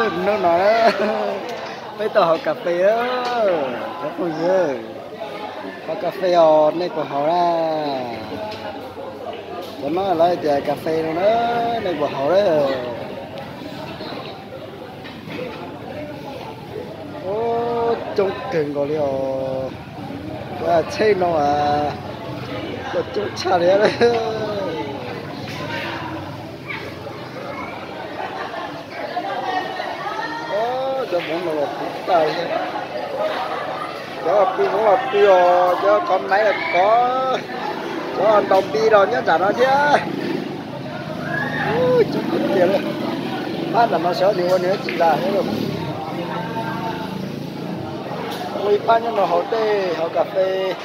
Hnub no peb tau haus kas fes, cov phooj ywg, haus kas fes os, nej puas haus na? Cov no lawv tias kas fes no na, nej puas haus na? Ub, coob kawg nkaus li os. Tsheb no coob tshaj li. Cov hmoov no los pw tag li thiab. Cov pw hmoov los pw os, cov kov maiv los kov, cov ntaus npi los nyob nram no thiab. Coob tiag tiag li. Pab nram no xyov nws ua nws tsis zam li. Ua ib pab nyob no haus tej haus kas fes.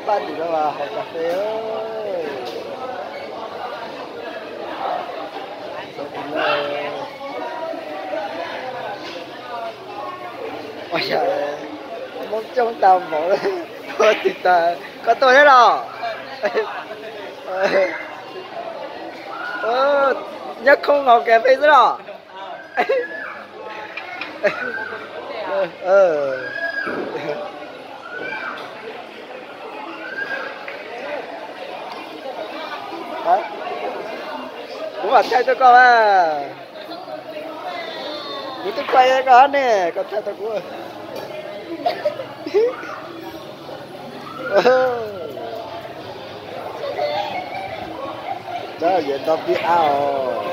Pab tim no mas haus kas fes. Hmoob coob tag npaum li. Ua tsis tas, koj tuaj thiab los? Nyob khoob haus kas fes xwb los? Kuv mam thaij tuaj koj a. Kuv twb kuaj koj ne, koj thaij tau kuv. Cov yawg nto pib ab os.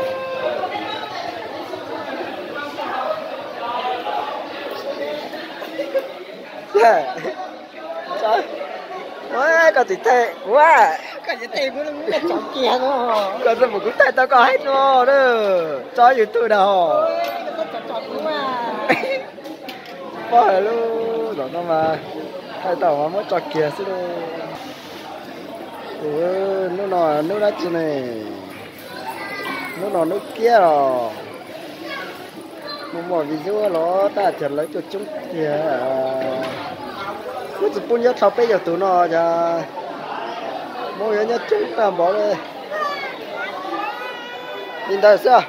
Koj tsis thaij kuv, koj tsis thaij kuv, koj tsis mus kuv thaij tau koj haib no na. Tso YouTube na os. Pob hais lub zaum no mas thaij tau mas muab tso kiag xwb lauj. Hnub no hnub dab tsi ne? Hnub no hnub kiab los. Muaj muaj view los tab sis lawv tuaj coob tiag. Kuv tsis pub nyob dhau peb caug tus no ces Hmoob yuav nyob coob tag npaum li. Li ntawd xwb.